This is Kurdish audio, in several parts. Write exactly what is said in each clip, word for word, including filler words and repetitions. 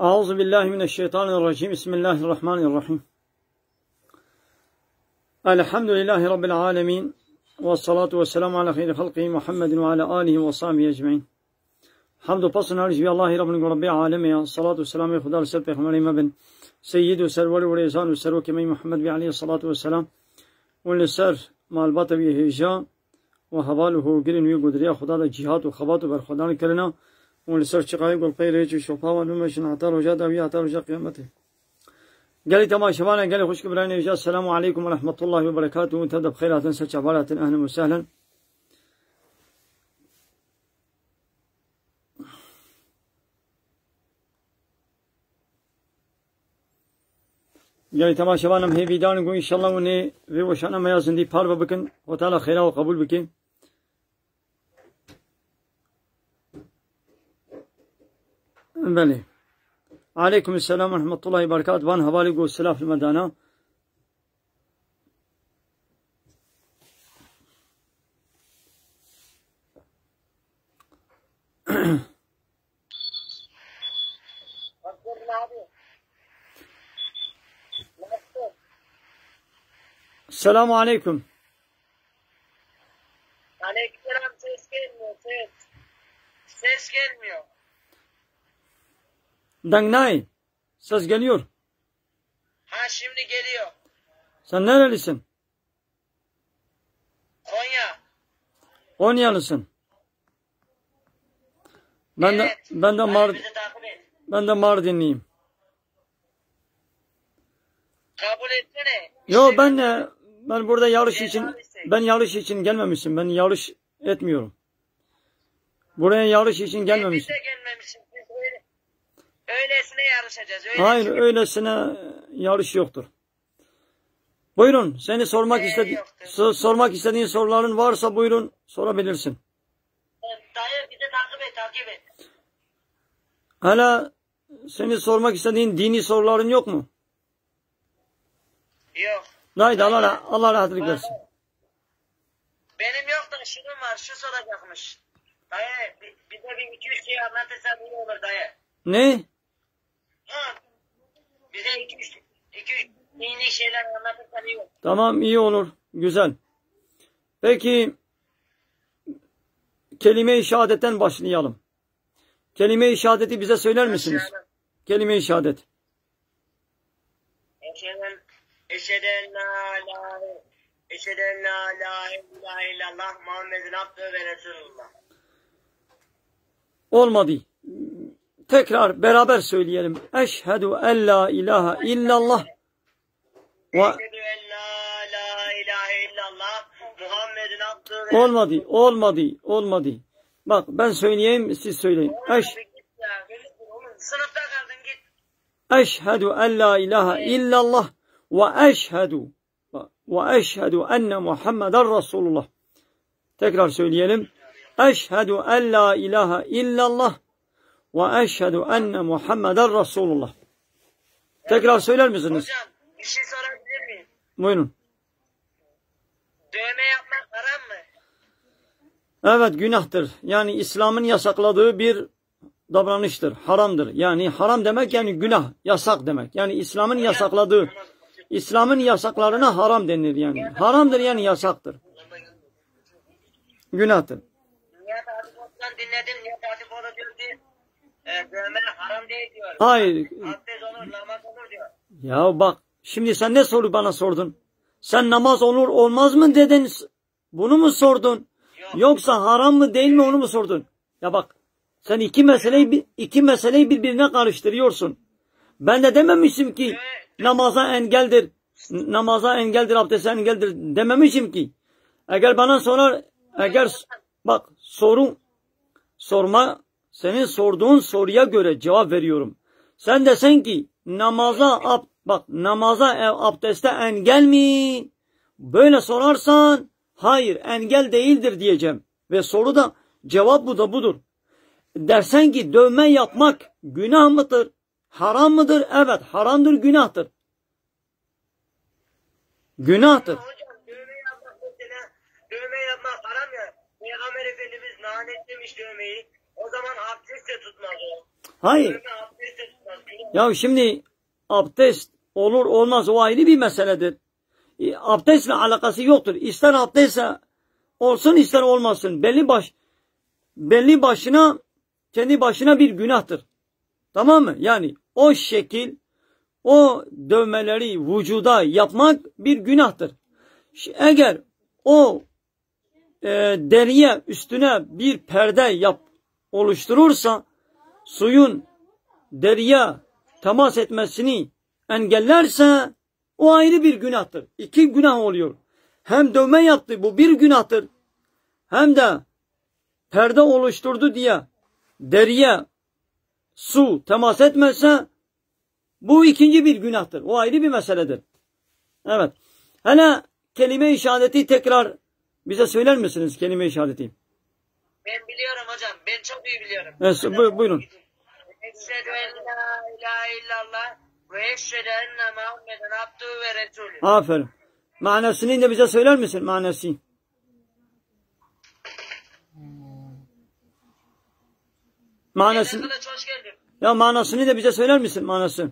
أعوذ بالله من الشيطان الرجيم. بسم الله الرحمن الرحيم. الحمد لله رب العالمين. والصلاة والسلام على خير خلقه محمد وعلى آله وصحبه أجمعين. Hamd û pas û nalî ji vî Allahî Rabbin ku Rabbê alemê ya. Salat û selamê Xuda li ser pêxemberê me bin. Seyyid û serwer û rêzan û serokê me Muhammed bî aleyhi salatu ve selam. Û li ser malbata wî hêja û heval û hogirên wî ku di rêya Xuda de cîhat û xebat û berxwedan kirina. Û li ser çiqayê ku li pey rêç û şopa wan bimejin heta roja dawî, heta roja qiyametê. Gelî temaşevan e, gelî xwişk û birayên hêja, selamu aleykum ve rahmetullahi ve berekatuhu. Tev de bi xêr hatin, ser çavar hatin, ehlen û sehlen. Gelî temaşevan em hêvîdar in ku înşallah hûn ê vê weşana me ya zindî parve bikin. Xwe Teala xêra we qebûl bike. Belê. Aleykum selam ve rahmetullahi ve berekat. Van hevalî ku silav li me dana. Selamu aleyküm. Aleykümselam, ses gelmiyor, ses. Ses gelmiyor. Deng nayê. Ses geliyor. Ha, şimdi geliyor. Sen nerelisin? Konya. Konyalısın. Ben de, Evet. ben de Hadi Mar-, bizi takip et. ben de Mardinliyim. Kabul etsene. Yo, İşte ben, e, ben burada yarış için, Cezalısın. ben yarış için gelmemişim. Ben yarış etmiyorum. Buraya yarış için E, biz gelmemişim. de gelmemişiz. Biz öyle, öylesine yarışacağız. Öyle Hayır, öylesine yarış yoktur. Buyurun, seni sormak Ee, istedi-, yoktur. so-, sormak istediğin soruların varsa buyurun, sorabilirsin. Dayı, bizi takip et, takip et. Hala seni sormak istediğin dini soruların yok mu? Yok. Haydi, Allah rah-, Allah rahatlık versin. Benim yok da şunun var, şu soracakmış. Dayı, bi-, bize bir iki üç şey anlatırsan iyi olur dayı. Ne? Ha, bize iki üç, iki üç dini şeyler anlatırsan iyi olur. Tamam, iyi olur. Güzel. Peki, kelime-i şehadetten başlayalım. Kelime-i şehadeti bize söyler misiniz? Başlayalım. Kelime-i şehadet. Eşheden, eşheden la, la, eşheden la, la ilahe illallah Muhammedun abdühü ve resulullah. Olmadı. Tekrar beraber söyleyelim. Eşhedü en la ilahe illallah ve Eşhedü en la, la ilahe illallah Muhammedun abdühü ve Olmadı, olmadı, olmadı. Bak, ben söyleyeyim, siz söyleyin. Oğlum, Eş- bir git ya, git oğlum. Sınıfta kaldın, git. Eşhedü en la ilahe illallah ve eşhedü, ve eşhedü enne Muhammeden Resulullah. Tekrar söyleyelim. Eşhedü en la ilahe illallah ve eşhedü enne Muhammeden Resulullah. Tekrar söyler misiniz? Hocam, bir şey sorabilir miyim? Buyurun. Dövme yapmak haram mı? Evet, günahtır. Yani İslam'ın yasakladığı bir davranıştır, haramdır. Yani haram demek yani günah, yasak demek. Yani İslam'ın yasakladığı, İslam'ın yasaklarına haram denir yani. Haramdır yani yasaktır. Günahtır. Nihat abi Boz'dan dinledim. Nihat abi Boz'a diyor ki, e, dövme haram değil diyor. Hayır. Abdest olur, namaz olur diyor. Ya bak, şimdi sen ne soru bana sordun? Sen namaz olur olmaz mı dedin? Bunu mu sordun? Yok. Yoksa haram mı değil mi onu mu sordun? Ya bak, sen iki meseleyi bi-, iki meseleyi birbirine karıştırıyorsun. Ben de dememişim ki namaza engeldir, n-, namaza engeldir, abdeste engeldir dememişim ki. Eğer bana sorar, eğer s-, bak, soru sorma, senin sorduğun soruya göre cevap veriyorum. Sen desen ki namaza ab-, bak, namaza, e, abdeste engel mi? Böyle sorarsan hayır, engel değildir diyeceğim. Ve soru da, cevap bu da budur. Dersen ki dövme yapmak günah mıdır? Haram mıdır? Evet, haramdır, günahtır. Günahtır. Hocam, dövme yapmak mesela, dövme yapmak haram ya. Peygamber Efendimiz lanetlemiş dövmeyi. O zaman abdest de tutmaz o. Hayır. Dövme abdest de tutmaz. Ya şimdi abdest olur olmaz, o ayrı bir meseledir. E, abdestle alakası yoktur. İster abdestle olsun, ister olmasın. Belli baş, belli başına, kendi başına bir günahtır. Tamam mı? Yani o şekil, o dövmeleri vücuda yapmak bir günahtır. Ş-, eğer o e, deriye üstüne bir perde yap oluşturursa, suyun deriye temas etmesini engellerse, o ayrı bir günahtır. İki günah oluyor. Hem dövme yaptı, bu bir günahtır. Hem de perde oluşturdu diye deriye su temas etmezse, bu ikinci bir günahtır. O ayrı bir meseledir. Evet. Hele kelime-i şehadeti tekrar bize söyler misiniz, kelime-i şehadeti? Ben biliyorum hocam. Ben çok iyi biliyorum. Evet, bu- buyurun. Eşhedü en la ilahe illallah ve eşhedü enne Muhammeden abduhu ve resulü. Aferin. Manasını da bize söyler misin? Manası. Manası. Kılıç, hoş geldin. Ya manasını da bize söyler misin, manası?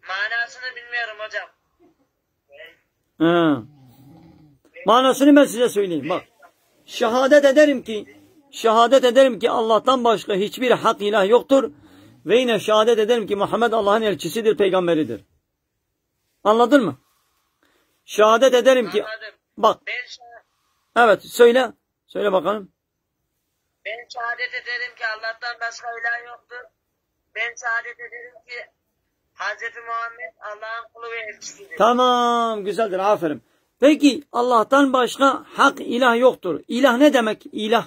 Manasını bilmiyorum hocam. Ha. Manasını ben size söyleyeyim. Bak. Şehadet ederim ki, şehadet ederim ki Allah'tan başka hiçbir hak ilah yoktur. Ve yine şehadet ederim ki Muhammed Allah'ın elçisidir, peygamberidir. Anladın mı? Şehadet ederim ki, anladım. Bak. Ben şah- Evet, söyle. Söyle bakalım. Ben şehadet ederim ki Allah'tan başka ilah yoktur. Ben şehadet ederim ki Hazreti Muhammed Allah'ın kulu ve elçisidir. Tamam, güzeldir, aferin. Peki Allah'tan başka hak ilah yoktur. İlah ne demek? İlah.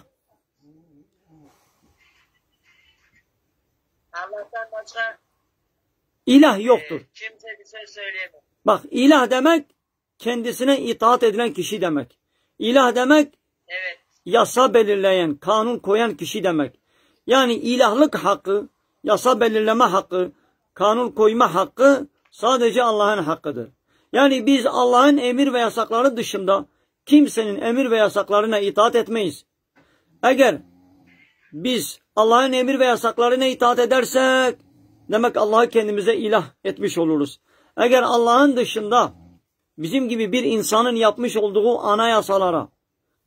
Allah'tan başka İlah yoktur. Kimse bir şey söyleyemez. Bak, ilah demek kendisine itaat edilen kişi demek. İlah demek Evet. yasa belirleyen, kanun koyan kişi demek. Yani ilahlık hakkı, yasa belirleme hakkı, kanun koyma hakkı sadece Allah'ın hakkıdır. Yani biz Allah'ın emir ve yasakları dışında kimsenin emir ve yasaklarına itaat etmeyiz. Eğer biz Allah'ın emir ve yasaklarına itaat edersek, demek Allah'ı kendimize ilah etmiş oluruz. Eğer Allah'ın dışında bizim gibi bir insanın yapmış olduğu anayasalara,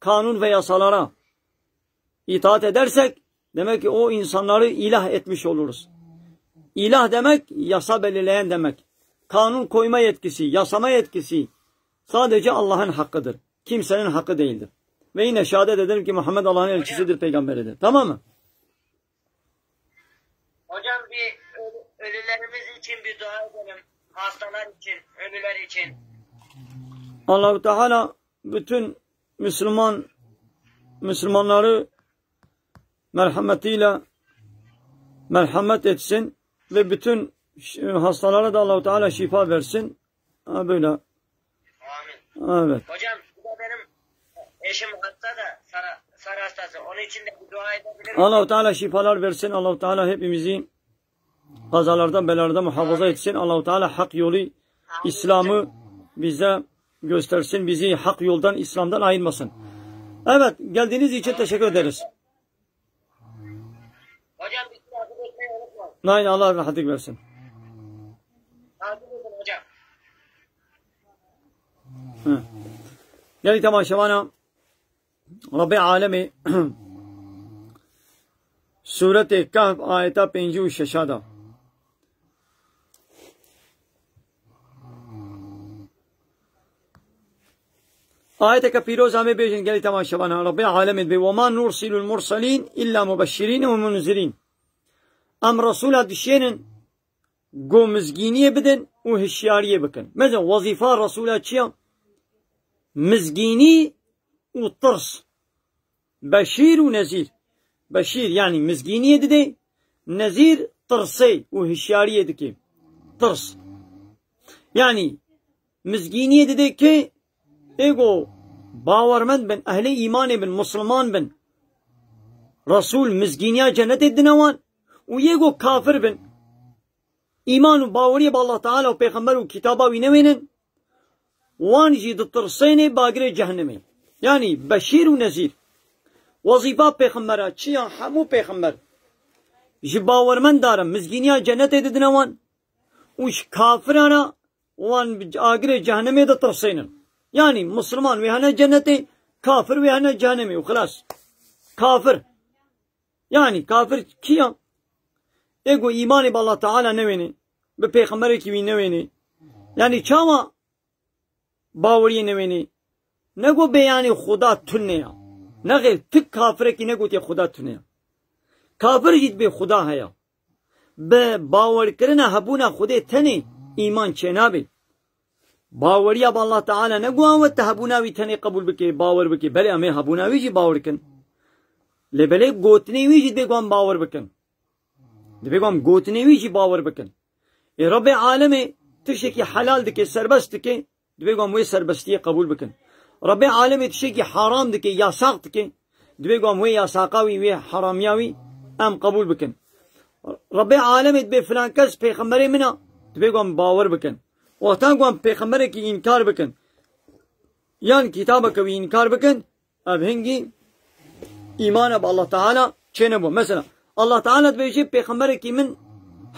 kanun ve yasalara itaat edersek, demek ki o insanları ilah etmiş oluruz. İlah demek yasa belirleyen demek. Kanun koyma yetkisi, yasama yetkisi sadece Allah'ın hakkıdır. Kimsenin hakkı değildir. Ve yine şehadet ederim ki Muhammed Allah'ın elçisidir, peygamberidir. Tamam mı? Hocam bir ölü- ölülerimiz için bir dua edelim. Hastalar için, ölüler için. Allahu Teala bütün Müslüman Müslümanları merhametiyle merhamet etsin ve bütün ş- hastalara da Allahu Teala şifa versin. Ha, böyle. Amin. Evet. Hocam, bu da benim eşim hasta da, Sara, Sara hastası. Onun için de bir dua edebilir miyim? Allahu Teala şifalar versin. Allahu Teala hepimizi kazalardan, belalardan muhafaza etsin. Allahu Teala hak yolu, İslam'ı bize göstersin. Bizi hak yoldan, İslam'dan ayırmasın. Evet, geldiğiniz için teşekkür ederiz. Hocam, bizi takip etmeyi unutmayın. Nein, Allah rahatlık versin. Takip edin hocam. Hı. Gelî temaşevana, Rabbê Alemê Sûretê Kehf ayeta pêncî û şeş de. Ayeteke pîroz em ê bêjin gelî temaşevana. Rabbê Alemê dibê: "Ve ma nursilul murselîn illa mubeşşirîn ve munzirîn." Em Resûla dişênin ku mizgîniyê bidin û hişyariyê bikin. Mesela wezîfa Resûla çi ya? Mizgînî û tirs. Beşîr û nezîr. Beşîr, yanî mizgîniyê didê, nezîr tirsê û hişyariyê dikê. Tirs. Yanî mizgîniyê didê kê? Ê ku bawermend bin, ehlê îmanê bin, misliman bin, Resûl mizgîniya cenetê didine wan û yê ku kafir bin, îman û baweriyê bi Allah Teala û Pêxember û kitaba wî newênin, wan jî ditirsênê bagirê cehennemê. Yanî beşîr û nezîr. Wezîfa pêxembera çi ya? Hemû pêxember Ji bawermenda re mizgîniya cenetê didine wan û ji kafira re wan bi agirê cehennemê ditirsênin. Yanî Misliman wê hene cenetê, kafir wê hene cehennemê û xilas. Kafir. Yanî kafir kî ya? Ê ku îmanê bi Allah Teala newênê, bi pêxemberekî wî newênê. Yanî çawa baweriyê newênê? Ne ku bê yanî Xuda tune ya. Nexêr, tu kafirekî negotiye Xuda tune ya. Kafir jî dibê Xuda heye. Bi bawerkirina hebûna Xwedê tenê îman çênabe. Baweriya bi Allah Teala ne ku an we te hebûna wî tenê qebûl bike, bawer bike. Belê em ê hebûna wî jî bawer kin. Lê belê gotinê wî jî dibê ku em bawer bikin. Dibê ku em gotinê wî jî bawer bikin. Ê Rebbê alemê tiştekî helal dike, serbest dike, dibê ku em wê serbestiyê qebûl bikin. Rebbê alemê tiştekî haram dike, yasax dike, dibê ku em wê yasaqa wî, wê haramiya wî em qebûl bikin. Rebbê alemê dibê filan kes pêxemberê min a, dibê ku em bawer bikin. Wexta ku em pêxemberekî înkar bikin, yan kitabeke wî înkar bikin, ev hingî îmana bi Allah Teala çênebû. Mesela, Allah Teala dibêje, pêxemberekî min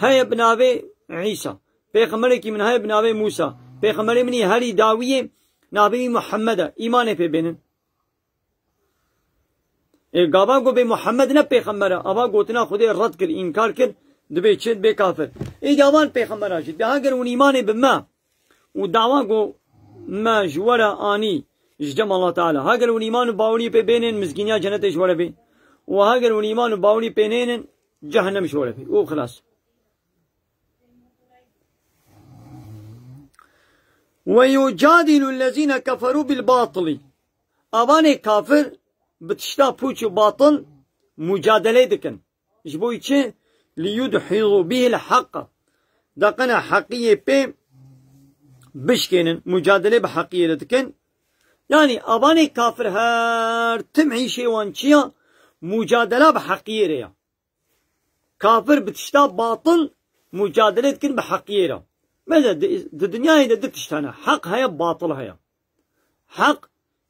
heye bi navê Îsa. Pêxemberekî min heye bi navê Mûsa. Pêxemberê min î herî dawiyê navê wî Muhammed e. Îmanê pê bênin. Ê gava ku bê Muhammed ne pêxember e, ava gotina Xwedê red kir, înkar kir, dibê çi? Dibê kafir. Ê gavan pêxembera jî, dibê heger hûn îmanê bi me û dawa ku me ji we re anî ji cem Allah Teala. Heger hûn îman û bawerî pê bênên, mizgîniya cenetê ji we re bê. Û heger hûn îman û bawerî pê nênin, cehennem ji we re bê. Û xilas. Ve yucadilu lezîne keferû bil batili. Avanê kafir bi tişta pûç û batil mucadelê dikin. Ji bo çi? Liyudhîzû bihil heqqa. Deqena heqiyê pê bişkênin, mucadelê bi heqiyê re dikin. Yanî avanê kafir her tim îşê wan çi ya? Mucadela bi heqiyê re ya. Kafir bi tişta batil mucadele dikin bi heqiyê re. Mesela di, di dinyayê de du tişt hene. Heq heye, batil heye. Heq,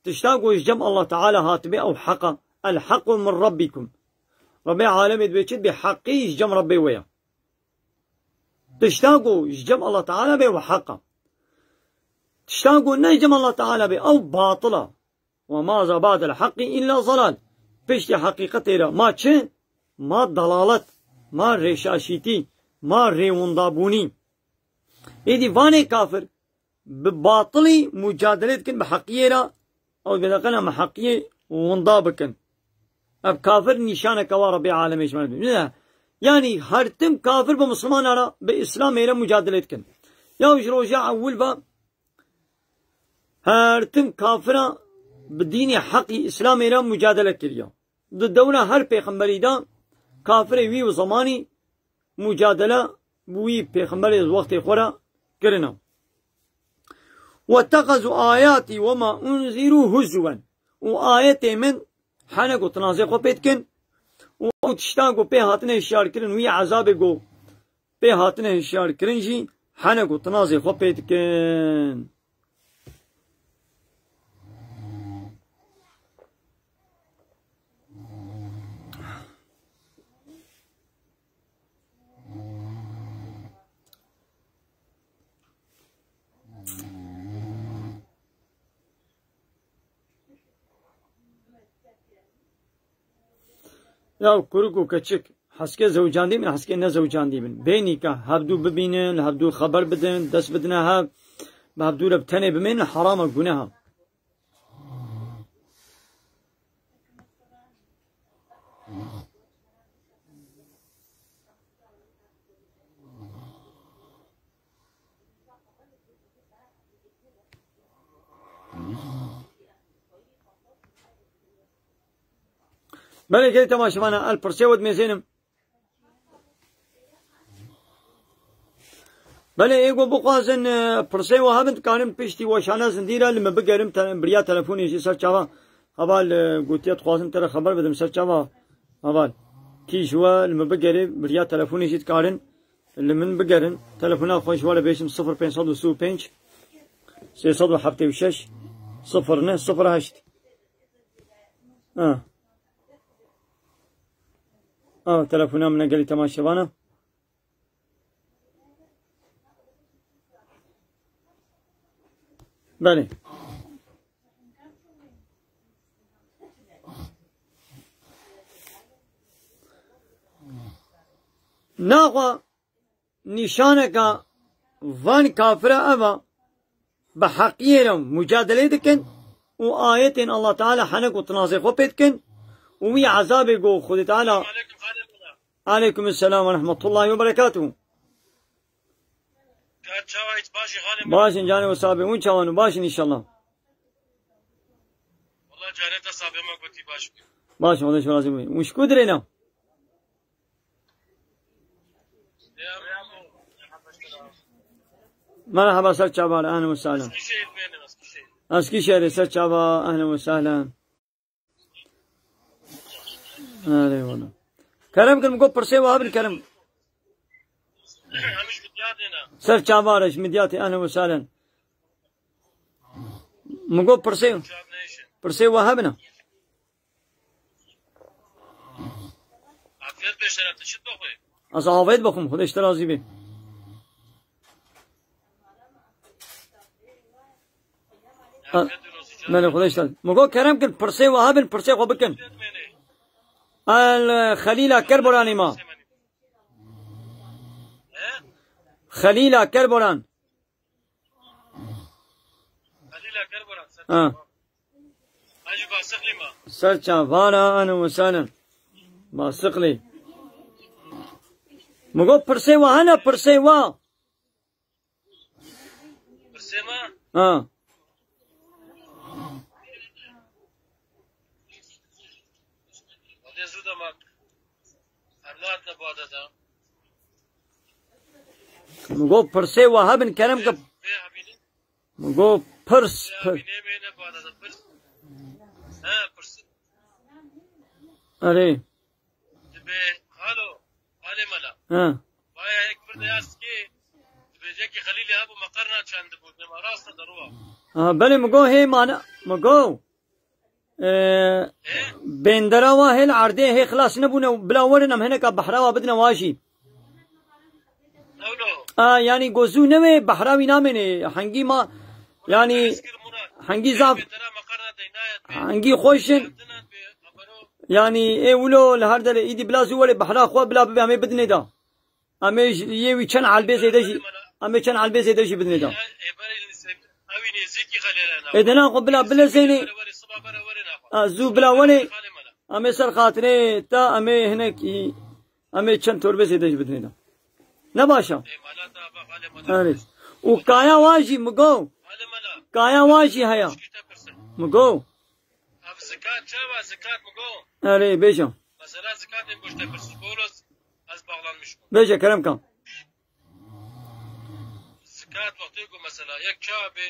tişta ku ji cem Allah Teala hatibê, ew heq e. El hequ min Rabbikum. Rebbê alemê dibê çi? Dibê heqî ji cem Rebbê we ye. Tişta ku ji cem Allah Teala bê, ew heq e. Tişta ku ne ji cem Allah Teala bê, ew batil e. Ve ma za ba'del heqqi illa zalal. Piştî heqîqetê re ma çi? Ma dalalet, ma rêşaşîtî, ma rêwindabûnî. Êdî vanê kafir bi batilî mucadele dikin, bi heqiyê re, ew dibêdaqena me heqiyê winda bikin. Ev kafir nîşaneke wa Rebbê alemê ji me re dibîne. Yanî her tim kafir bi Mislimana re, bi Îslamê re mucadele dikin. Ya ji roja ewil ve her tim kafira bi dînê heqî Îslamê re mucadele kiriye. Di dewra her pêxemberî de kafirê wî û zemanî mucadele bi wî pêxemberê wextê xwe re kirine. Wettexezû ayatî we ma unzîrû huzwen. Û ayetê min hene ku tinazê xwe pê dikin û ew tiştan ku pê hatine hişyarkirin, wî ezabê ku pê hatine hişyarkirin jî hene ku tinazê xwe pê dikin. Ya kurik û keçik, heskê zewcandî bin, heskê ne zewcandî bin. Bê nîka hevdû bibînin, li hevdû xeber bidin, dest bidine hev, bi hevdû re bi tenê bimînin, heram e, guneh e. Belê gelî temaşevana, el pirsê we dimêzênim. Belê, ê ku bixwazin, e, pirsê we hebin, dikarin piştî weşana zindî re li min bigerin, te-, bi riya telefonê jî ser çava heval, e, gotiye dixwazin te re xeber bidim ser çava heval. Kî ji we li min bigerê, bi riya telefonê jî dikarin li min bigerin. Telefona xwe ji we re bêjim sifir pênc sed û sî û pênc, sê sed û heftê û şeş, sifir neh, sifir heşt. Ha. Ah, telefona min e gelî temaşevana. Belê. Naxwe nîşaneka van kafira ev e, bi heqiyê re mucadelê dikin û ayetên Allah Teala henek û tinazê xwe pê dikin û wî ezabê ku Xwedê Teala. Aleykum selam ve rahmetullahi ve berekatuhu. Ka çawa hiç baş î xalê min? Baş in canê we sabê. Hûn çawan û baş in înşallah. Wala canê te sabê me gotî baş bî. Baş in, Xwedê ji we razî bî. Hûn ji ku dirê ne? Merhaba, ser çava, ehlen ve sehlen. Eskişehir bêne, Eskişehir. Eskişehirê, ser çava, ehlen ve sehlen. Erê wala. Kerem kin, min got pirsê we hebin, Kerem. Em ji Midyatê ne. Ser çava re ji Midyatê, ehlen ve sehlen. Min got pirsê, pirsê we hebin. Afiyet be şeref, tu çi dixwî? Ez avêt bixwim, Xwedê ji te razî be. Belê, Xwedê ji te. Min got kerem kin, pirsê we hebin, pirsê xwe bikin. El Xelîla Kerboranê ma. Xelîla Kerboran. Xelîla Kerboran, ser çava. Hacî Basiqlî ma. Ser çavana, ehlen ve sehlen. Basiqlî. Min got pirsê we hene, pirsê we. Pirsê me? Ha. Wele zû demek. Em nehatine badede. Min got pirsê we hebin kerem ke. Bê hebînin. Min got pirs, pir. Bê hebînê bê ne badede, pirs. He, pirs. Erê. Dibe, alo, alê mela. Ha. Baya yek bir de yaz ki, dibe yekî Xelîlê hebû meqerna çend bû, dema rasta de ruwa. Ha, belê min got hê mane, min got. Ee, bêndera wa hê li erdê hê xilas nebûne, bila werin em hineka behra wa bidine wa jî. Ewlo. A, yanî gozû newê behra wî namêne. Hengî ma, yanî hengî zaf, hengî xweş in. Yanî ê wilo li her derê îdî bila zû were behra xwe bila bibe em ê bidinê da. Em ê ji yê wî çend elbê zêde jî, em ê çend elbê zêde jî bidinê da. Ê dena xwe bila bilezênê. A, zû bila were. Em ê ser xatirê te, em ê hinekî, em ê çend torbê zêde jî bidinê da. Ne baş e? Erê. Û kaya wa jî, min got. Kaya wa jî heye. Min got. Ev zikat çawa zikat, min got. Erê, bêje. Mesela zikatê goşte pirs, bolos ez bağlanmış bûm. Bêje, kerem kan. Zikat wextê ku mesela yek çawa bê,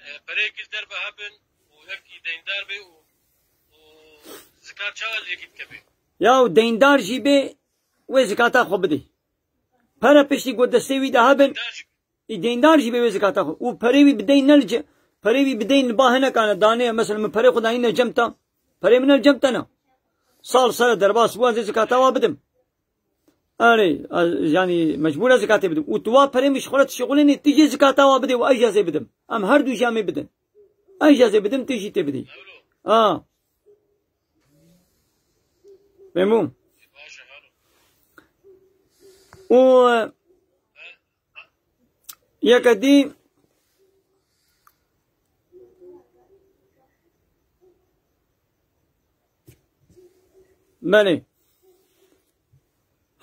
e, pereyekî li derve hebin û yekî deyndar bê û, û zikat çawa li yekî dikeve? Ya û deyndar jî bê, wê zikata xwe bidê. Pere piştî ku destê wî de hebin, î deyndar jî bê wê zikata xwe. Û perê wî bi deyn ne li ce-, perê wî bi deyn li ba hinekane danê, mesela min perê xwe danîne cem te. Perê min ne li cem te ne. Sal sere derbas bû, ez ê zikata wa bidim. Erê, ez, yanî mecbûr e zikatê bidim. Û tu wa perê min ji xwe re dişixulînî, tu jî zikata wa bidê û ez jî ez ê bidim. Em her du jî em ê bidin. Ez jî ez ê bidim, tu jî tê bidî. Ha. Fehmû? Û yeke dî Belê.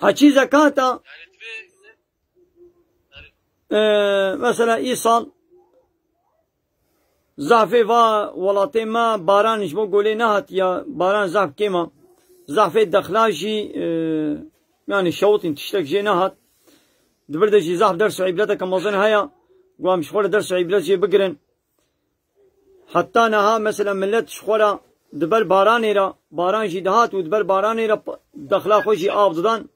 Heçî zekata, e, mesela îsal zafê va welatê me baran ji bo golê nehatiya, baran zaf kêm a. Zafê dexla jî, e, yanî şewitîn tiştek jê nehat. Di vir de jî zaf ders û îbreteke mezin heye. Ku em ji xwe re ders û îbret jê bigirin. Heta niha mesela millet ji xwe re di ber baranê re, baran jî dihat û di ber baranê re p-, dexla xwe jî av didan.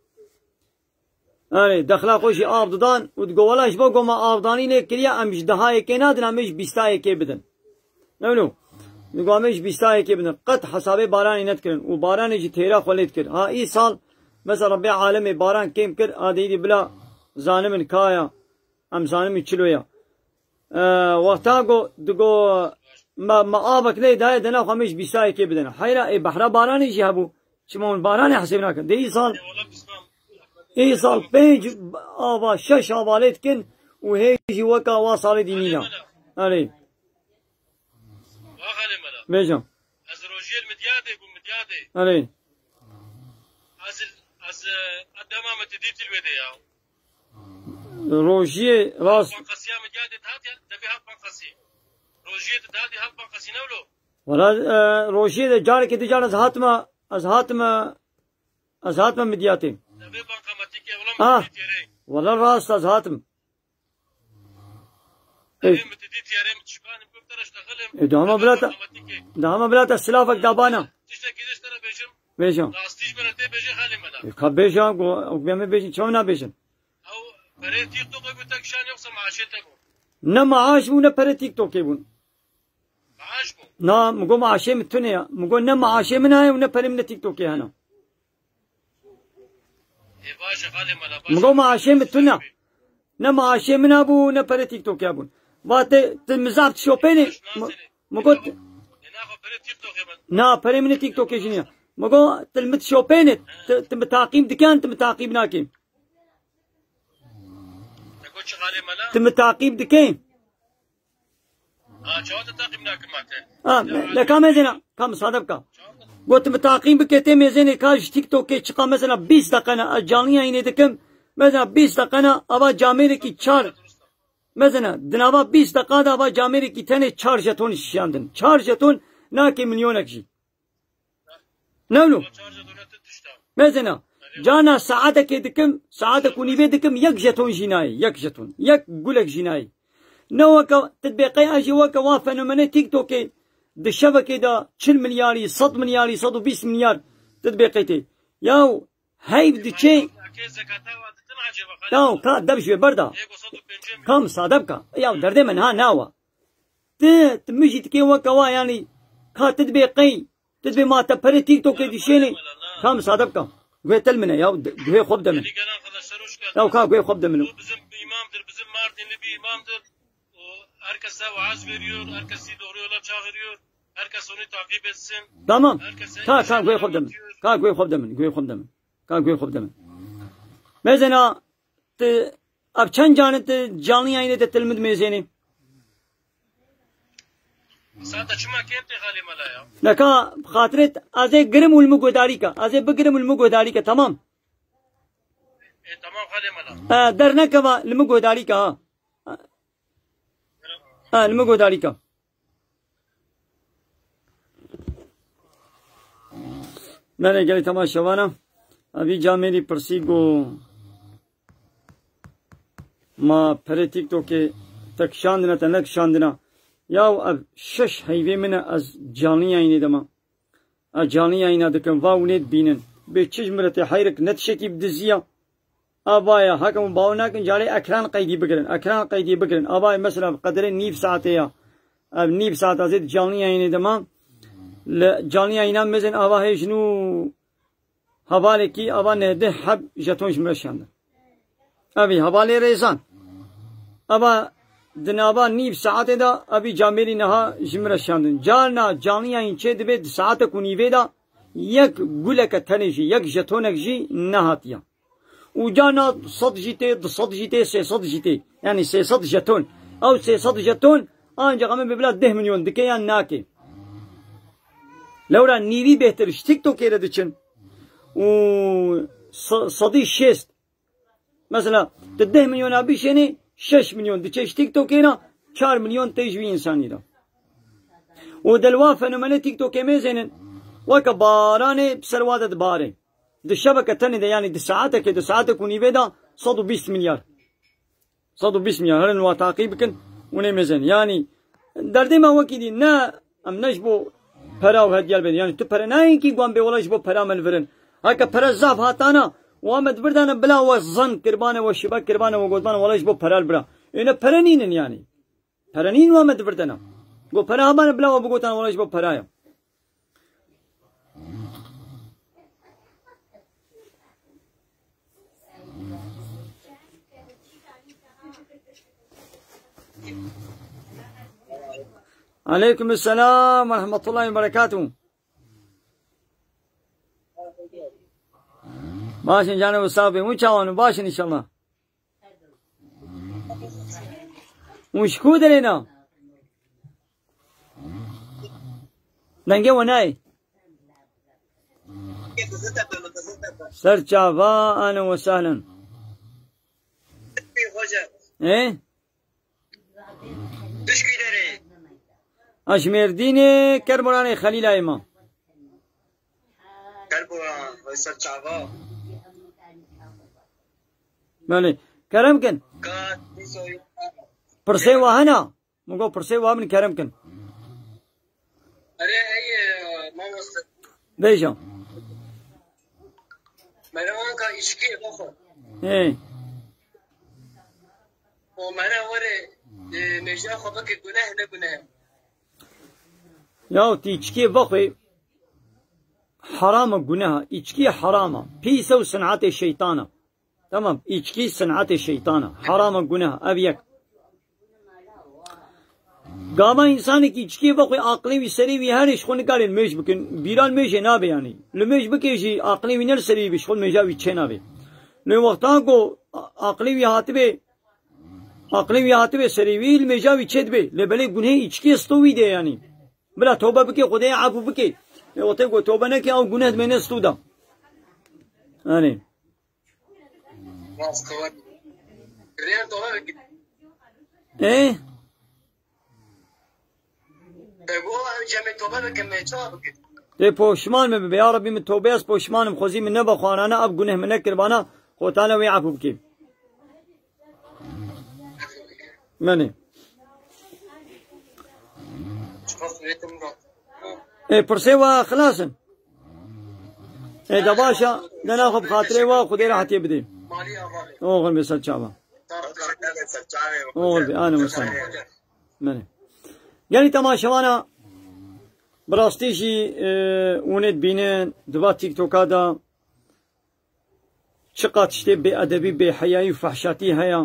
Erê, dexla xwe jî av didan û digo, wela ji bo ku me avdanî lê kiriye, em ji dehayekê nadin, em ê ji bîstayekê bidin. Ewlo. Digo, em ê ji bîstayekê bidin. Qet hesabê baranê nedikirin û baranê jî têra xwe lê dikir. Ha, îsal Mesela Rebbê alemê baran kêm kir, a de îdî bila zanimin kaya, em zanimin çilo ya. E, wexta go, digo, me, me avek lê daye dena xwe me ji bîsayekê bidin. Heyra, ê behra baranê jî hebû. Çima hûn baranê hesêb nakin? Dê îsal, îsal pênc ava, şeş ava lê dikin û hê jî weka wa salê dî nîna. Erê. Bêjim. Ez rojiyê li Midyadê bûm, Midyadê. Erê. Ez, ez, e, dema min ti dîtî li wê de ya. Rojiyê rast. Banqasiya Midyadê dihat ya, devê hat Banqasî. Rojiyê tu dihatî hat Banqasî ne wilo? Wala, e, rojiyê de carekê dicar ez hatime, ez hatime, ez hatime Midyatê. Devê bankamatîkê wala Ah, min dîtî rê. Wala rast ez hatim. Ê. Erê min ti dîtî, erê min şikanim, gum te re ştexelim. Ê, dahama bila te, dahama bila te silafek dabana. Tiştekî diş te re bêjim. Bêjim. Rastî ji min re tê bêjê xalê mela. Ê, ka bêja, go, go bêjin, çawa nabêjin? Ew perê TikTokê bû te kişan yoksa maaşê te bû? Ne maaş bû, ne perê TikTokê bûn. Maaş bû? Na, min go maaşê min tune ya. Min go ne maaşê min heye û ne perê min ne TikTokê hene. Ê, baş e, xalê mela, baş e. Min go maaşê min tune. Ne maaşê min hebû, ne perê TikTokê hebûn. Va te, tu mi zaf dişopênê. Baş, mi, nasilê. Mi got, Ê, naxwe perê TikTokê min. Na, perê min ê TikTokê jî niye. Mi go, tu li min dişopênê, tu, tu mi taqîb dikin, tu mi taqîb nakî. Te got çi xalê mela? Tu mi taqîb dikî. Ha, çawa te taqîb nakim ma te? Ha, le ka mezêna, ka misade bika. Got min taqîb bike tê mêzênê ka ji TikTokê çiqa mesela bîst deqe ne, ez canlı yayınê dikim. Mesela bîst deqe ne, ava camêrekî çar. Mezêna, di nava bîst deqa de ava camêrekî tenê çar jeton şişandin. Çar jeton nake milyonek jî. Newno. Mezena. Cana saetekê dikim, saetek û nîvê dikim, yek jeton jî nayê, yek jeton. Yek gulek jî nayê. Ne weke, tu dibê qey ez jî weke wa fenomenê TikTokê, di şevekê de çil milyarî, sed milyarî, sed û bîst milyar, tu dibê qey tê. Yaw, heyv diçê. Yaw, ka dev ji wê berda. Ka misade bika. Yaw, derdê me niha nawa. Ti, ti min jî dikê weke wa, yanî, ka ti dibê qey, ti dibê ma te perê TikTokê dişênê, ka misade bika. Guhê te li min e ya, guhê xwe bide min. Yeni gelen arkadaşlar hoş geldiniz. Ya ka guhê xwe bide min. Bu bizim bir imamdır, bizim Mardinli bir imamdır. O herkese vaaz veriyor, herkesi doğru yola çağırıyor. Herkes onu takip etsin. Tamam. Herkese Ka, ka güzel guhê xwe bide min. Anlatıyor. Ka guhê xwe bide min, guhê xwe bide min. Ka guhê xwe bide min. Mezena, tu, ev çend canin tu canlı yayınê de til min dimêzênê? Sata çima kêm tê xalê mela ya? Neka, bi xatirê t-, ez ê girim û li min guhdarî ke. Ez ê bigirim û li min guhdarî ke, tamam? E, tamam xalê mela. E, dernekeva li min guhdarî ke, ha. Ha, li min guhdarî ke. Belê gelî temaşevana. Evî camêrî pirsî go ma perê TikTokê te kişandine, te nekişandine. Yaw ev şeş heyvê min e ez canlı yayınê de ma. Ez canlı yayına dikim, va hûnê dibînin. Bê çi ji min re tê heyrik ne tişekî bi dizî ya. Ava ya, heke hûn bawer nakin, carê ekran qeydî bigirin. Ekran qeydî bigirin. Ava ya, mesela, bi qederê nîv saetê ya. Ev nîv saet ez ê di canlı yayınê de ma. Li canlı yayına mezin ava hê ji nû hevalekî ava nehdeh heb jeton ji min re şandin. Evî hevalê rêzan. Ava di nava nîv saetê de evî camêrî niha ji min re şandin. Carna canlı yayın çê dibe di saetek û nîvê de yek guleke tenê jî, yek jetonek jî nehatiye. Û carna sed jî tê, du sed jî tê, sê sed jî tê. Yanî sê sed jeton. Ew sê sed jeton ancak em ê bila deh milyon dike yan nake. Lewra nîvî bêhtir ji TikTokê re diçin. Û se-, sedî şêst. Mesela, tu deh milyona bişênî, şeş milyon diçe ji TikTokê re, çar milyon tê ji wî însanî re. Û di li wa fenomenê TikTokê mêzênin, weke baranê bi ser wa de dibarê. Di şeveke tenê de, yanî di saetekê, di saetek û nîvê de sed û bîst milyar. Sed û bîst milyar, herin wa taqî bikin, hûn ê mêzin. Yanî, derdê me wekî dî, ne, em ne ji bo pera û hediyel bên. Yanî, tu pere nayên kî guan bê, wela ji bo pera me li vir in. Heke pere zaf hatana, wa me di vir dane bila we zan kiribane, we şibe kiribane, we gotibane, wela ji bo pera li bira. Ê ne pere nînin yanî. Pere nîn wa me di vir dana. Go pere habane bila we bigotana wela ji bo pera ya. Aleykum selam ve rahmetullahi ve berekatuhu. Baş in canê we sax be. Hûn çawan in? Baş in înşallah. Hûn ji ku derê ne? Dengê we nayê. Ser çava, ahlen ve sahlen. Ê? Tu ji kî derê? Ez ji Mêrdînê, Kerboranê Xelîlayê me. Kerboran, vay ser çava. Belê. Kerem kin. Kat, Pirsê we hene? Min got pirsê we min kerem kin. Erê, ey, e, mamoste. Bêje. Mere wanka îçkiyê bixwe. Ê. O mere were, e, mêja xwe bike guneh ne guneh. Ya tu îçkiyê bixwe, heram e, guneh e. Îçkiyê heram e. Pîs e û sinetê şeytan e. Tamam, îçkî sinetê şeytan e. Heram e, guneh e. Ev yek. Gava însanekî îçkiyê bixwe, aqilê wî serê wî herê, ji xwe nikare li mêj bikin. Bîra li mêjê nabe yanî. Li mêj bike jî aqilê wî ne li serê wî be, ji xwe li mêja wî çênabe. Lê wexta ku a-, aqilê wî hatibe, aqilê wî hatibe serê wî, li mêja wî çêdibe. Lê belê gunhê îçkiyê sto wî de yanî. Bila tobe bike, Xwedê efû bike. Lê wextê ku tobe neke, ew guneh dimêne sto de. Yanî. Rast e. Rêyan tobe bikin. Ê? E, bu cemê tobe bikin, me çawa bikin? Tê poşman min bibe. Ya Rabbî, min tobe, ez poşman im. Xwezî min nebe xwarana, ev guneh min nekiribana. Xwedê Teala wê efû bike. Menê. Ê, pirsê we xilas in. Ê, de baş e, de naxwe bi xatirê we, Xwedê rehetiyê bidê. Oxir be ser çava. Oxir be, ane wisa. Menê. Gelî temaşevana, bi rastî jî, e, hûn ê dibînin, di va TikToka de, çiqas tiştê bêedebî, bêheyayî û fehşatî heye.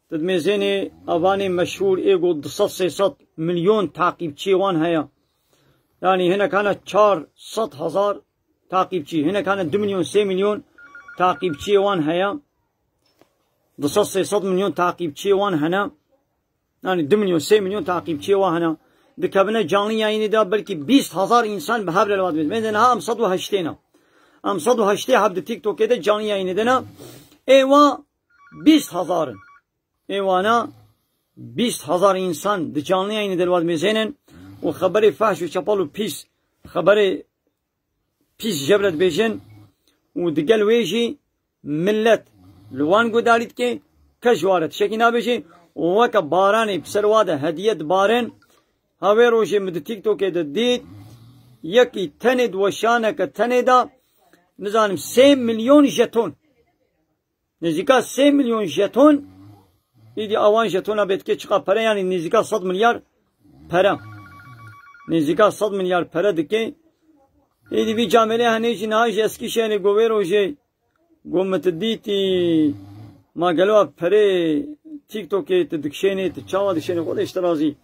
Tu dimêzênê evanê meşhûr ê ku du sed sê sed milyon taqîbçiyê wan heye. Yanî hinek hene çar sed hezar taqîbçî, hinek hene du milyon, sê milyon taqîbçiyê wan heye. Du sed sê sed milyon taqîbçiyê wan hene. Yanî du milyon, sê milyon taqîbçiyê wan hene. Dikevine canlı yayınê de belkî bîst hezar însan bi hev re li wan dibêjin. Bên de niha em sed û heştê ne. Em sed û heştê heb di TikTokê de canlı yayınê de ne. Ê wa bîst hezar in. Ê wana bîst hezar însan di canlı yayınê de li wan dibêjin û xeberê fehş û çepel û pîs, xeberê pîs ji hev re dibêjin û digel wê jî milet li wan guhdarî dike, kes ji wan re tiştekî nabêje û weke baranê bi ser wa de hediye dibarin. Ha wê rojê min di TikTokê de dît, yekî tenê di weşaneke tenê de, nizanim sê milyon jeton. Nêzîka sê milyon jeton, îdî awan jetona bê dike çiqa pere, yanî nêzîka sed milyar pere. Nêzîka sed milyar pere dike. Îdî vî camêrê henê jî niha ji Eskîşehirê got wê rojê, got min tu dîtî, ma gelo ev perê TikTokê tu dikişênê, tu çawa dikişênê, Xwedê ji te razî.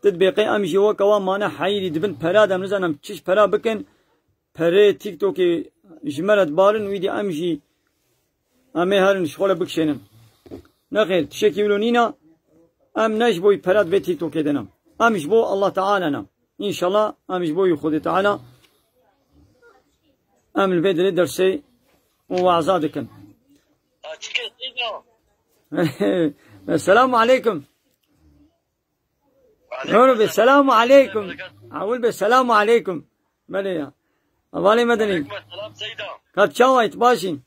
Tu dibê qey em jî weke wan mane heyîrî dibin pera de, em nizanin em çi ji pera bikin. Perê TikTokê ji me re dibarin, wî dî em jî em ê herin ji xwe re bikişênin. Nexêr, tiştekî wilo nîne, em ne ji bo pere di vê TikTokê de ne. Em ji bo Allah Teala ne. Înşallah em ji bo Xwedê Teala em li vê derê dersê û we'za dikin. Selamu aleykum. Nur be, selamu aleykum. Awil be, selamu aleykum. Belê ya. Hevalê me dinî. Aleykum selam Seyda. Ka tu çawa yî, tu baş î?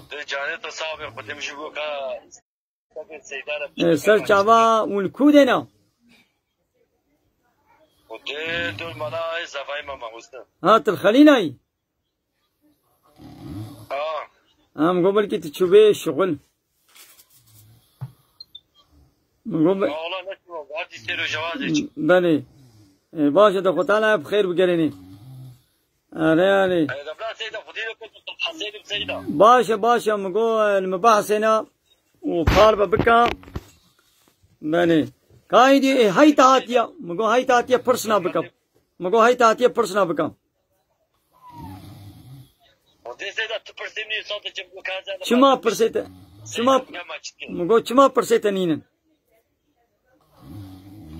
Di canê te sax be, Xwedê min ji bo ka Seyda re Ê, ser çava û li ku de ne? Û dê dur mala ê zevayê me mamoste. Ha, tu li Xelîlayî? Aa. Ha, min got belkî tu çûbê şixul. Min got be- Wala ne çû, hadi seyro cevazê çi. Belê. Ê, baş e, de Xwedê Teala bi xêr bigerênê. Erê, erê. Ê, de bila Seyda, Xwedê de kut, Heseynim Seyda. Baş e, baş e, min got, e, li min bihesêne û kar be bika. Belê. Kaydî, e, heyta hatiye. Min got heyta hatiye pirsina bike. Min got heyta hatiye pirsina bike. O dê Seyda, tu pirsê min ê sade çi bû, ka ez Çima pirsê te? Çima? Min got çima pirsê te nînin?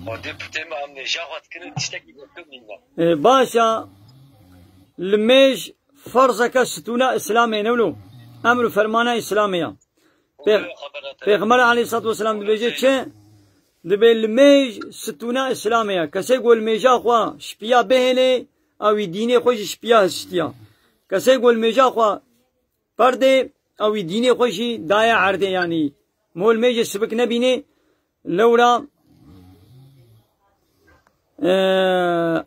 O dê pirsê min em nêja xwe dikirin, tiştekî gotin nîne. E, baş e. Limêj ferzeke stûna Îslamê ne wilo. Emr û fermana Îslamê ya. Pê-, Pêxember aleyhissalatu vesselam dibêje çi? Dibê limêj stûna Îslamê ya. Kesê ku limêja xwe şipiya bihêlê, ew î dînê xwe jî şipiya hiştiya. Kesê ku limêja xwe perdê, ew î dînê xwe jî daye erdê, yanî mol mêjê sibik nebînê, lewra, e,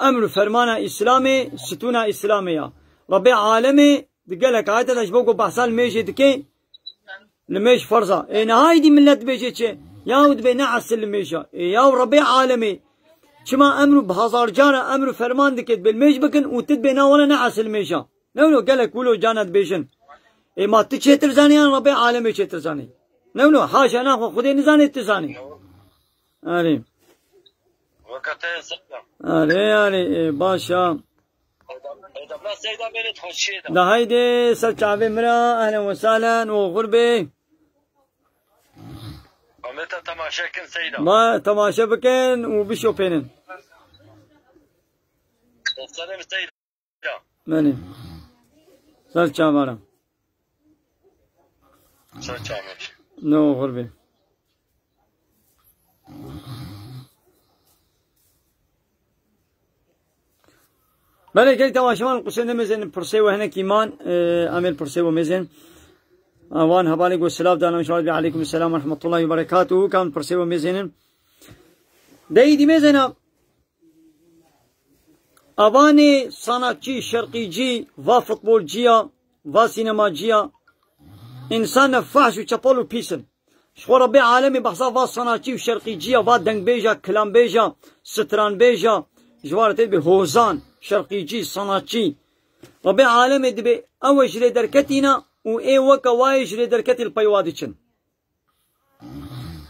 emr û fermana Îslamê, stûna Îslamê ya. Rebê alemê di gelek ayete de ji bo ku behsa li mêjê dike, li mêj ferza. Ê, niha êdî millet dibêje çi? Yaw dibê ne esil li mêja. Ê, yaw Rebê alemê çima emr û bi hezar cara emr û ferman dike, dibê li mêj bikin û tu dibê na wele ne esil mêja. Ne wilo gelek wilo cana dibêjin. Ê ma tu çêtir zanî yan Rebê alemê çêtir zanî? Ne wilo, haşa naxwe Xwedê nizanê tu zanî. Arê. Weke te ye Seyda. Arê, arê, ê, baş e. Êdabla Seyda mêrê xweşiyê de. Da haydi, ser çavê min re, ehlen ve sahlen, oxir bê. Em ê te temaşe kin Seyda. Ma temaşe bikin û bişopênin. Serê min Seyda. Belê. Ser çavara. Ser çavara. Ne oxir bê. Belê, gelî temaşevan, qusê nemêzên pirsê we hinekî man, e, em ê pirsê we mêzên. A, wan hevalê ku silav dana, şahid be, aleykum selam ve rahmetullahi ve berekatuhu, kan pirsê we mêzênin. Deyî dî mêzêna. Avanê sanatçî, şerqîcî, va futbolciya, va sînemacîya, însan ne fahş û çepel û pîs in. Ji xwe Rebbê alemê behsa va sanatçî û şerqîciya, va dengbêja, kilambêja, stranbêja, ji wan re tê dibê hozan, şerqîcî, sanatçî. Rebbê alemê dibê ew e ji lê derketî ne û ê weke wa yê ji lê derketî li pey wa diçin.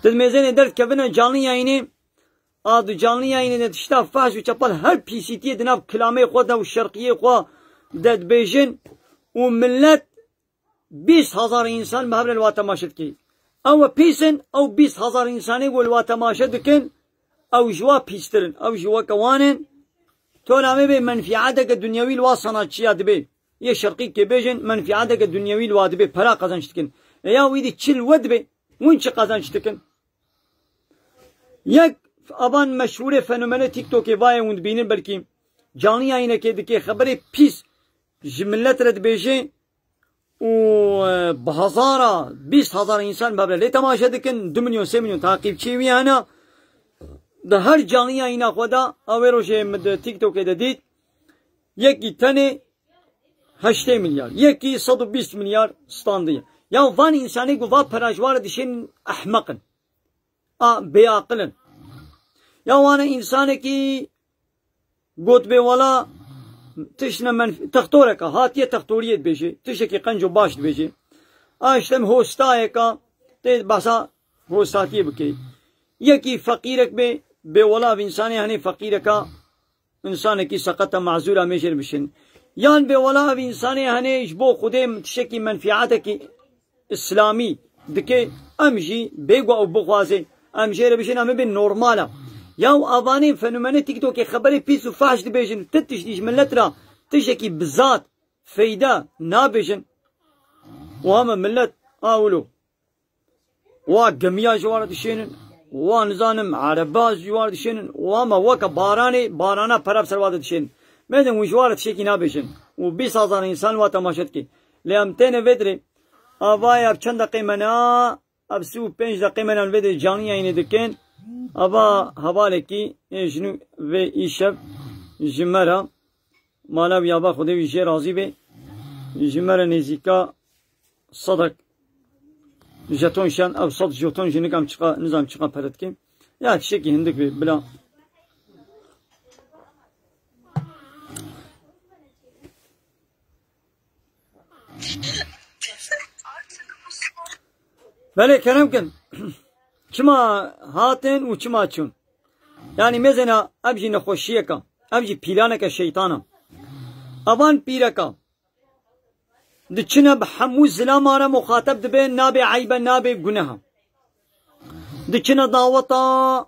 Ti di mêzênê derdikevine canlı yayînê, a di canlı yayînê de tişta fahş û çepel her pîsîtiyê di nav kilamê xwe de û şerqiyê xwe de dibêjin û millet bîst hezar însan bi hev re li wa temaşe dike. Ew e pîs in, ew bîst hezar însanê ku li wa temaşe dikin, ew ji wa pîstir in, ew ji weke wan in. To namê bê menfîeteke dunyewî li wa sanatçiya dibe. Yê şerqî kê bêjin, menfîeteke dunyewî li wa dibe, pera qezenç dikin. E ya wî dî çi li we dibe? Hûn çi qezenç dikin? Yek avan meşhûrê fenomene TikTokê vayê hûn dibînin, belkî canlı yayînekê dike, xeberê pîs ji millet re dibêje û, e, bi hezara, bîst hezar însan bi hev re lê temaşe dikin, du milyon, sê milyon taqîbçiyê wî hene. Di her canlı yayîna xwe de, a wê rojê min di TikTokê de dît, yekî tenê heştê milyar, yekî sed û bîst milyar standiye. Ya van însanê ku va pera ji wa re dişên ehmeq in. A, bêaqil in. Ya wane însanekî got bê wela tişt ne menf-, textoreke hatiye textoriyê dibêje, tiştekî qenc û baş dibêje. A işte hostayeka tê behsa hostatiyê bike. Yekî feqîrek bê, bê wela ev însanê henê feqîreka însanekî seqet e, mazûr e, em ê jê re bişên. Yan bê wela ev însanê henê ji bo Xwedê tiştekî menfîetekî îslamî dike, em jî bêgwa ew bixwaze, em jê re bişên, em ê bê normal e. Ya û avanên fenomenê TikTokê xeberê pîs û fahş dibêjin, ti tiştî ji millet re tiştekî bi zat, feyde nabêjin. Û hema millet a wilo. Wa gemiya ji wan re dişênin, wa nizanim ereba ji wan re dişênin, û hema weke baranê, barana pere bi ser wa de dişênin. Mêzin hûn ji wan re tiştekî nabêjin. Û bîst hezar însan wa temaşe dike. Lê em têne vê dirê, a va ye ev çend deqê me ne, ev sî û pênc deqê me ne li vê dirê canlı yayînê dikin. Ava hevalekî ê ji nû vê îşev ji me re, mala wî ava Xwedê wî jê razî be, ji me re nêzîka sedek jeton şen, ev sed jeton jî nikam çiqa, nizam çiqa pere dike. Ya tiştekî hindik bê, bila. Belê, kerem kin. Çima hatin û çima çûn? Yanî mêzena ev jî nexweşiyeka, ev jî pîlaneke şeytana. Evan pîreka diçine bi hemû zilama re muxateb dibe, nabe eybe, nabe guneha. Diçine daweta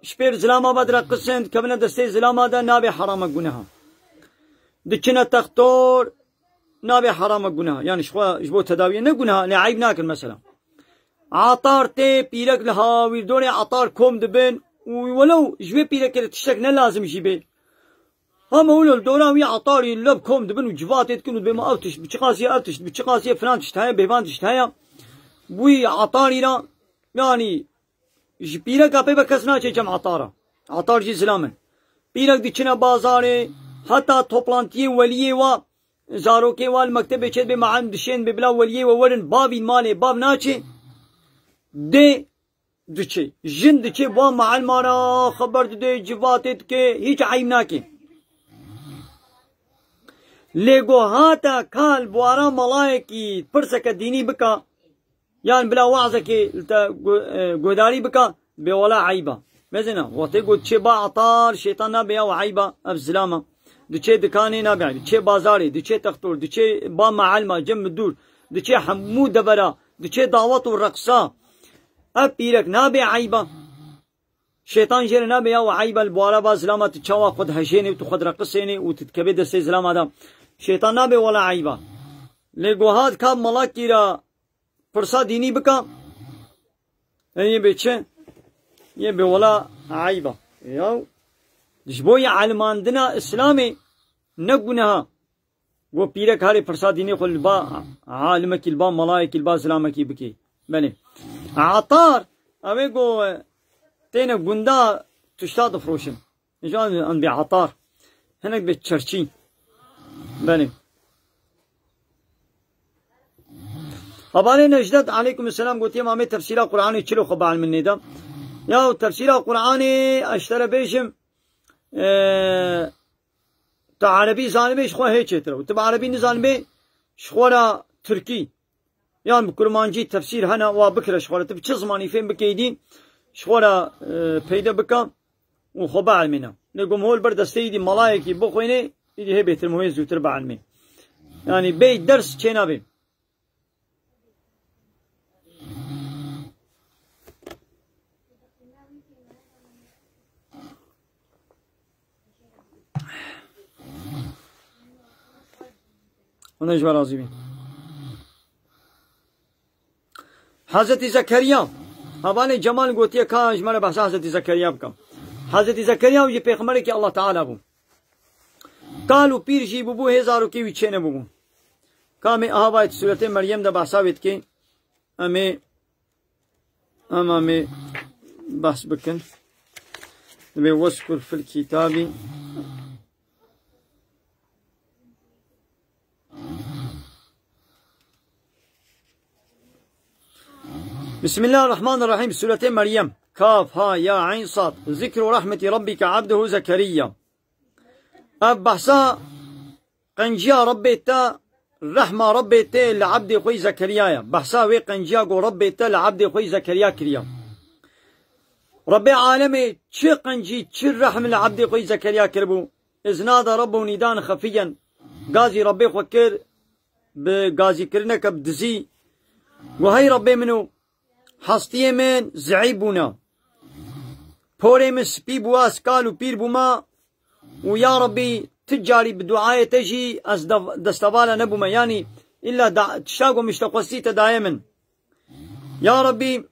ji pêr zilama ve direqisin, dikevine destê zilama de, nabe herama guneha. Diçine textor, nabe herama guneha. Yanî ji xwe ji bo tedawiyê ne guneha, lê eyb nakin mesela. Atar tê, pîrek li hawîrdorê atar kom dibin û welew ji wê pîrekê re tiştek ne lazim jî bê. Hema wilo li dora wî atarî lev kom dibin û civatê dikin û dibê ma ev tişt bi çi qasî ye, ev tişt bi çi qasî ye, filan tişt heye, bêvan tişt heye. Wî atarî re, yanî ji pîreka pê ve kes naçe cem atara. Atar jî zilam in. Pîrek diçine bazarê, heta toplantiyê weliyê wa, zarokê wa li mektebê çê dibê, mealim dişên bê bila weliyê we werin, bavî malê, bav naçê. Dê diçê. Jin diçe, ba mealima re xeber dide, civatê dike, hiç eyb nake. Lê go hata kal buara malayekî pirseke dînî bika, yan bila wazekê li te gu-, e, guhdarî bika, bê wela eyba. Mezina, wextê got çê ba atar, şeytan nabe ya eyba, ev zilama. Diçê dikanê nabe eyb. Diçê bazarê, diçê textor, diçê ba mealma, cem midur, diçê hemû devera, diçê dawet û reqsa. Ev pîrek nabe eyba. Şeytan jê re nabe ya we eyba li buara ba zilama tu çawa xwe dihejênê û tu xwe direqisênê û tu dikevê destê zilama de. Şeytan nabe wela eyba. Lê go hat ka malakî re pirsa dînî bika. E, yê bê çi? Yê bê wela eyba. Ya ji bo yê elmandina Îslamê ne guneha. Go pîrek harê pirsa dînê xwe li ba alimekî, li ba malayekî, li ba zilamekî bikê. Belê. Atar, ew ê go têne gunda tişta difroşin. Îja em bê atar. Hinek bê çerçî. Belê. Hevalê Necdet, aleykum selam, gotiye, "Mamê tefsîra Qur'anê çilo xwe bielmin nêda?" Ya tefsîra Qur'anê, ez ji te re bêjim, e, tu erebî zanibê ji xwe hê çêtir e. Û tu bi erebî nizanibê ji xwe re tirkî. Yan bi kurmancî tefsîr hene, wa bikire ji xwe re. Tu bi çi zimanî fêm bike îdî, ji xwe re, e, peyde bike û xwe bielmîne. Lê go hol ber destê îdî malayekî bixwînê, îdî hê bêtir muhê zûtir bielmê. Yanî bêyî ders çênabê. Hûn ji we razî bin. Hezretî Zekeriya. Hevalê Cemal gotiye ka ji me re behsa Hezretî Zekeriya bikim. Hezretî Zekeriya jî pêxemberekî Allah Teala bû. Kal û pîr jî bûbû, hê zarokê wî çênebûbû. Ka em ê aha vayê sûretê Meryem de behsa wê dikê. Em ê, em, em ê behs bikin. Divê weskur fil kitabî. Bismillahirrahmanirrahîm. Sûretê Meryem. Kaf, ha, ya, eyn, sad. Zikru rahmetî rabbike abdehu Zekeriya. Ev behsa qenciya Rebbê te, rehma Rebbê te li ebdê xwe yî Zekeriya ye. Behsa wê qenciya ku Rebbê te li ebdê xwe yî Zekeriya kiriya. Rebbê alemê çi qencî, çi rehm li ebdê xwe yî Zekeriya kiribû. Îz nada Rebbehu nîdan xefiyen. Gazî Rebbê xwe kir, bi gazîkirineke bi dizî. Got, "Hey Rebbê min û hestiyê min zihî bûne. Porê min spî bû, ez kal û pîr bûme. Û ya Rebbî, ti carî bi duayê te jî ez dev-, destevala nebûme. Yanî îlla da-, tişta ku min ji te xwestî te daye min. Ya Rebbî,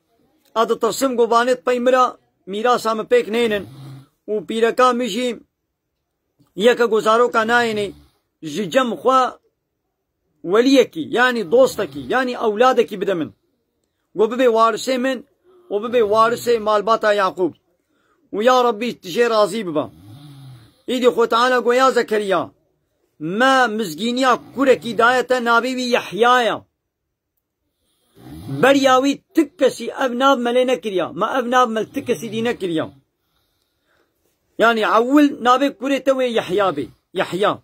ez ditirsim ku vanê di pey min re mîrasa min pêk nênin. Û pîreka min jî yeke ku zaroka nayênê, ji cem xwe weliyekî, yanî dostekî, yanî ewladekî bide min. Ku bibê warisê min û bibê warisê malbata Yaqûb. Û ya Rebbî, tu jê razî bibe." Îdî Xwe Teala got, "Ya Zekeriya, me mizgîniya kurekî daye te, navê wî Yehya ye. Beriya wî ti kesî ev nav me lê nekiriya. Me ev nav me li ti kesî dî nekiriya. Yanî ewil navê kurê te wê Yehya bê. Yehya."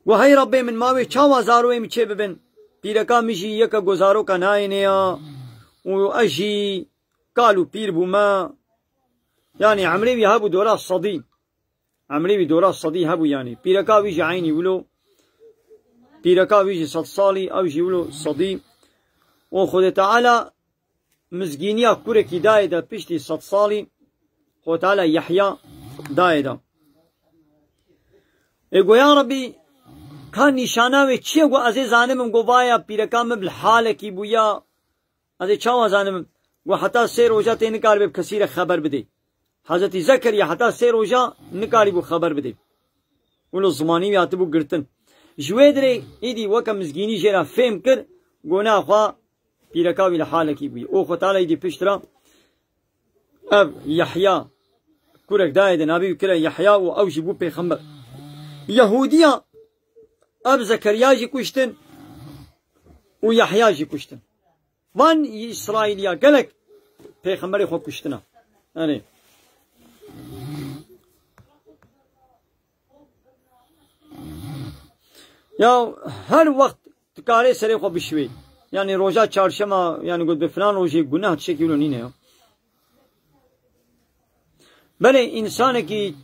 Got, "Hey Rebbê min, ma wê çawa zaroyê min çê bibin? Pîreka min jî yeke ku zaroka nayêne ya. û ez jî kal û pîr bûme. Yanî emrê wî hebû dora sedî. Emrê wî dora sedî hebû yanî. Pîreka wî jî eynî wilo. Pîreka wî jî sed salî, ew jî wilo sedî. Û Xwedê Teala mizgîniya kurekî dayê de piştî sed salî. Xwedê Teala Yehya dayê de. Ê go ya Rebî, ka nîşana wê çi ye? Go ez ê zanibim, go vaya pîreka min bi halekî bûya. Ez ê çawa zanim? Got, heta sê roja tê nikaribê bi kesî re xeber bidê. Hezretî Zekeriya heta sê roja nikarîbû xeber bidê. Wilo zimanî wî hatibû girtin. Ji wê dirê îdî weke mizgînî jê re fêm kir, got, naxwe pîreka wî li halekî bûye. Û Xwe Teala îdî pişt re ev Yehya kurek dayê de navê wî kire Yehya û ew jî bû pêxember. Yehûdiya ev Zekeriya jî kuştin û Yehya jî kuştin. Van Îsraîliya gelek pêxemberê xwe kuştina. Erê. Ya her wext dikarê serê xwe bişwê. Yanî roja çarşema, yanî got bi filan rojê guneh tiştekî wilo nîne ya. Belê însanekî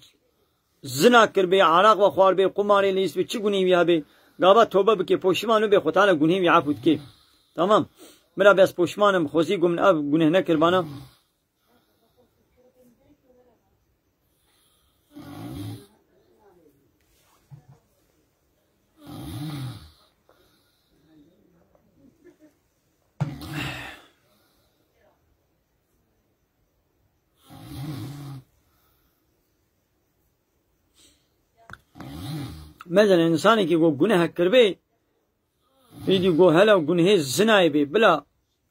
zina kiribê, eraq vexwaribê, qumarê lîst bê, çi gunehî wî hebê, gava tobe bike, poşiman bibe, Xwe Teala gunehê wî efû dike. Tamam. Mira bes poşiman im, xwezî go min ev guneh nekiribana. Mesela însanekî ku guneh kiribê, îdî ku hela gunehê zinayê bê, bila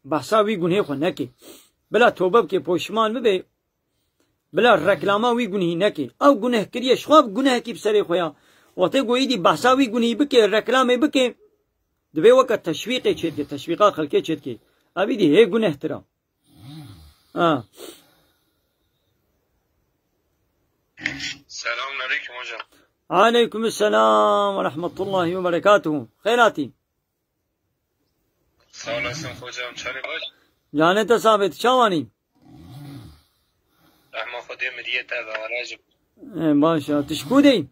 behsa wî gunehê xwe neke. Bila tobe bike, poşiman bibe, bila reklama wî gunehî neke. Ew guneh kiriye, ji xwe gunehekî bi serê xwe ya. Wextê ku îdî behsa wî gunehî bike, reklamê bike, divê weke teşwîqê çêdike, teşwîqa xelkê çêdike. Ev îdî hê gunehtir a. Ha. Selamun aleyküm hocam. Aleyküm selam ve rahmetullahi ve berekatuhu. Xêr hatî. Sağ olasın hocam. Çawa baş? Canê te sabit, çawanî? Rehma Xwedê miriyê te ve aracım. E, baş ya. Tu ji ku dey?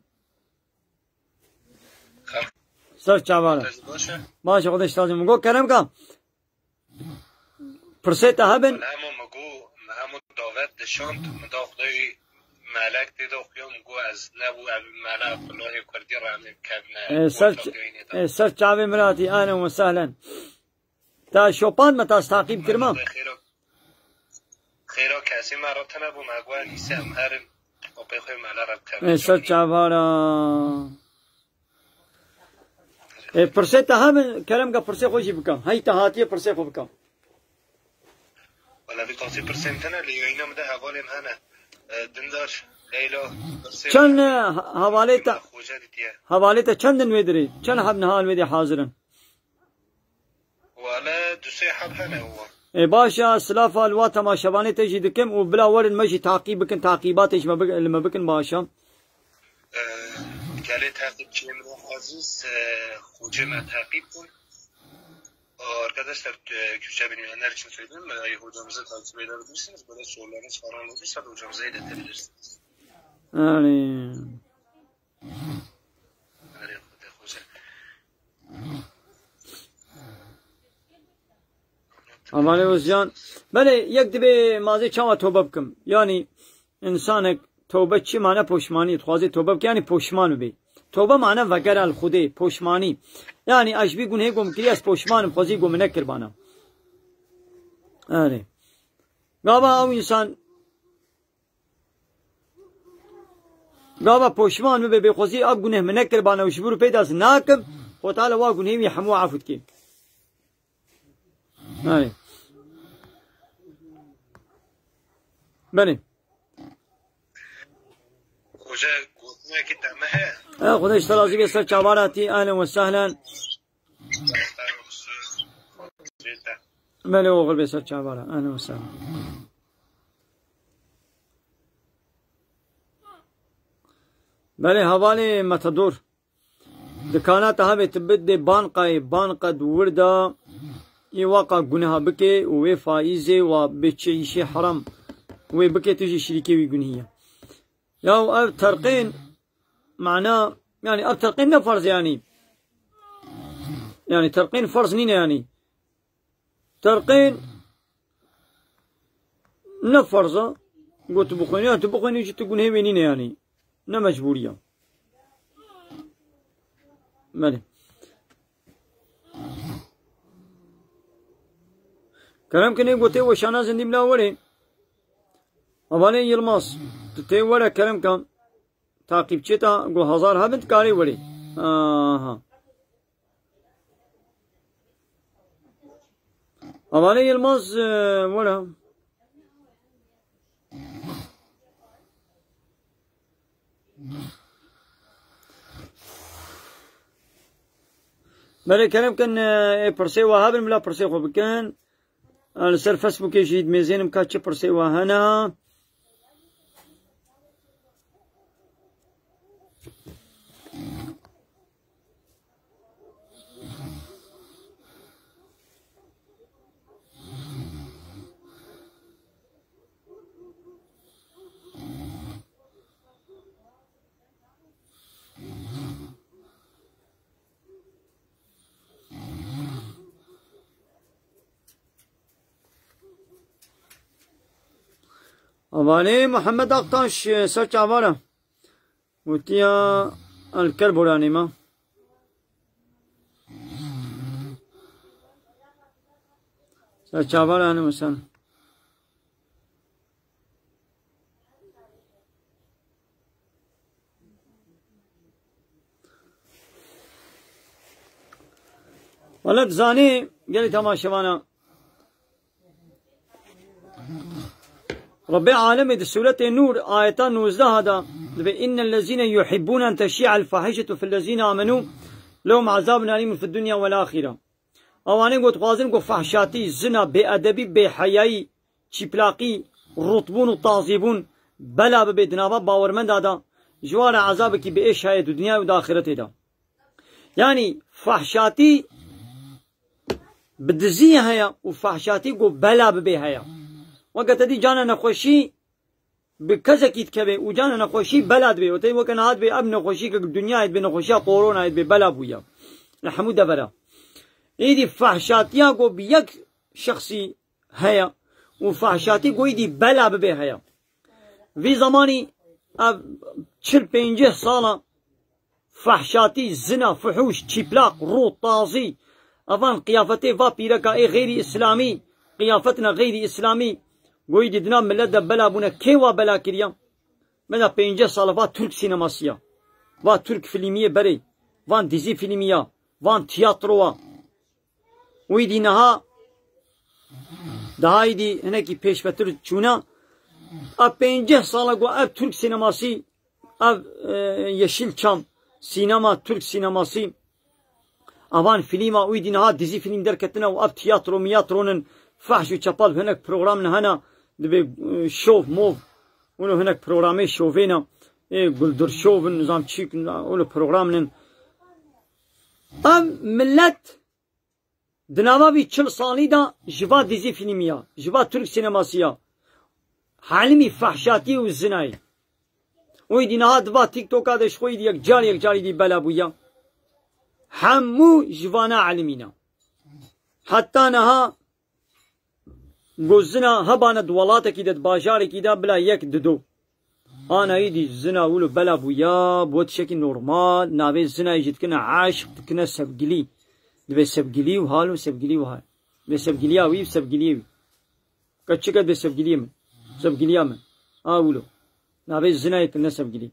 Ser çavara. Baş e. Baş e, Xwedê ji te razî. Min got kerem ka. Pirsê te hebin? Min hemû, min got, min hemû davet dişand, min da Xwedê melek tê de xuya, min got ez nebû, ev mela filanê kurdî re em ê bikevine. Ê, ser ç-, ê, ser çavê min hatî, ehlen ve sehlen. Ta şopand me, ta ez taqîb kirma. Xêra, xêra kesî me re tune bû, me got lîse em herin, û pê xwe mela re bikevine. Ê, ser çavara. Ê, pirsê te hebin, kerem ke pirsê xwe jî bikim. Hey te hatiye pirsê xwe bikim. Wala vî qasî pirsên tune li yayîna min de hevalên hene. E, Dindar, Leyla, pirsê Çend, hene. E, ha-, hevalê te, Xoce dîtiye. Hevalê te çend in wê dirê? Çend heb niha li wê dê hazir in? Wele du sê heb hene û. Ê, baş e, silafa li wa temaşevanê te jî dikim û bila werin me jî taqîb bikin, taqîbatê ji me bi-, li me bikin, baş e. Ee, gelê teqîbçiyê min ezîz, e, xocê me teqîb bûn. Arkadaşlar, e, Kürtçe bilmeyenler için söyleyeyim. E, hocamızı takip edebilirsiniz. Böyle sorularınız falan olursa da hocamıza iletebilirsiniz. Yani. Erê Xwedê xweşe. Amanê Oziyan. Belê, yek dibê mazê çawa tobe bikim? Yanî, insanek tobe çi mane poşmanî, dixwazê tobe bike, yanî poşman bibe. Tobe mane vegera li Xwedê, poşmanî. Yanî, ez ji vî gunhê ku min kiriye, ez poşman im, xwezî ku min nekir bana. Erê. Gava ew însan Gava poşman bibe, bê xwezî ev guneh min nekiribane û ji vir û pê de ez nakim, Xwe Teala wa gunhê wî hemû efû dike. Erê. Belê. Hoca, gotinekî te me heye? E, Xwedê ji te razî bê, ser çavara tî, ehlen ve sehlen. Belê oxir bê ser çavara. Ehlen ve sehlen. Belê hevalê Matador. Dikana te hebê tu bidê banqayê, banqa di wir de yê waqa guneha bike û wê faîzê wa bê çi îşê heram wê bike, tu jî şirîkê wî gunhî ye. Ya ev terqên mana, yani ev terqên ne farz e yani. Yani terqên farz nîne yani. Terqên ne farz e. Got tu bixwînî, ya tu bixwînî jî tu gunhê wê nîne yani. Ne mecbûrî ye. Belê. Kerem kinê gotê weşana zindî bila werê. Hevalê Yilmaz, tu tê were kerem ka. Takipçi ta go hazar hebin karê werê. Aha. Hevalê Yilmaz, e, were. Belê kerem kin, e, ê pirsê wa hebin, bila pirsê xwe bikin. Li ser Facebookê jî dimêzênim ka çi pirsê wa hene. Avanê Muhammed Aktaş, e, ser çavara. Gotiya el ker boranê ma. Ser çavara ne mesela. Wele dizanî gelî temaşevana. Rebbê alemê di Sûretê Nûr ayeta nozdeh de dibê, "Innellezîne yuhibbûne en teşî'el fahîşetu fillezîne amenû lehum azabun elîmun fid dunya vel ahîre." Ewanê ku dixwazin ku fehşatî, zina, bêedebî, bêheyayî, çîplaqî, rûtbûn û tazîbûn bela bibe di nava bawermenda de, ji wan re ezabekî bi êş heye di dinyayê û di axîretê de. Yanî fehşatî bi dizî heye û fehşatî ku bela bibe heye. Weke te dî cana nexweşî bi kesekî dikeve û cana nexweşî bela dibe. Û te weke niha dibe ev nexweşî ke dinyayê dibe nexweşiya koronayê dibe bela bûye. Li hemû devera. Êdî fehşatiya ku bi yek şexsî heye û fahşatî goyî dî bela bibe heye. Vî zemanî ev çil pêncî sala fahşatî, zina, fuhûş, çîplaq, rû, tazî, evan qiyafetê va pîreka ê xeyrî îslamî, qiyafetina xeyrî îslamî, goyî dî dina millet de bela bûne. Kê wa bela kiriya? Meda pêncî sala va Türk sînemasî ya. Va Türk filmî yê berê. Van dizî filmî ya. Van tiyatro wa. Wî dî niha, daha îdî hinekî pêşvetir çûna. Ev pêncî sala ku ev Türk sînemasî, ev, e, Yeşilçam, sînema, Türk sînemasî, evan filîma, wî dî niha dizî filîm derketine û ev tiyatro miyatro nin, fehş û çepal hinek program ne hene, dibê, e, şov, mov, ûno hinek programê şovê ne, ê, guldur şov in, nizam çîk, ûno program nin. Ev millet Di nava vî çil salî de ji va dizî fîlmî ya, ji va Türk sînemasî ya, helimî fehşatî û zinayê. Wî dî niha di va TikToka de ji xwe yî dî yek car yek carî dî bela bûya. Hemû ji vana elimîne. Heta niha ku zina hebane di welatekî de, di bajarekî de bila yek dido. Ana yî dî zina wilo bela bûya, bû tiştekî normal, navê zinayê jî dikine eşq, dikine sevgilî. Dibê sevgilî û hal û sevgilî û hal. Dibê sevgiliya wî û sevgiliyê wî. Ke çi ke dibê sevgiliyê min. Sevgiliya min. A wilo. Navê zinayê dikine sevgilî.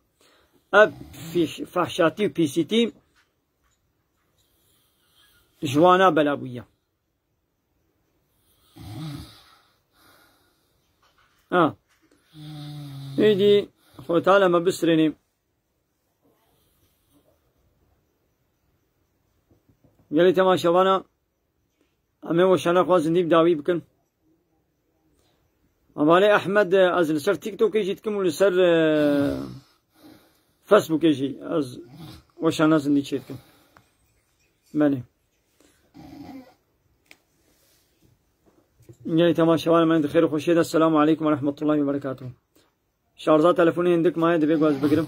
Ev fîş-, fehşatî û pîsîtî ji wana bela bûya. Ha. Êdî Xwedê Teala me bistirênê. Gelê temaşevana, em ê weşana xwe zindî bi dawî bikin. Hevalê Ehmed, ez li ser TikTokê jî dikim û li ser, e, Facebookê jî ez weşana zindî çê dikim. Belê. Gelî temaşevanê me di xêr û xweşiyê de. Selamu aleykum ve rahmetullahi ve berekatuhu. Şarja telefonê hindik maye, divê ku ez bigirim.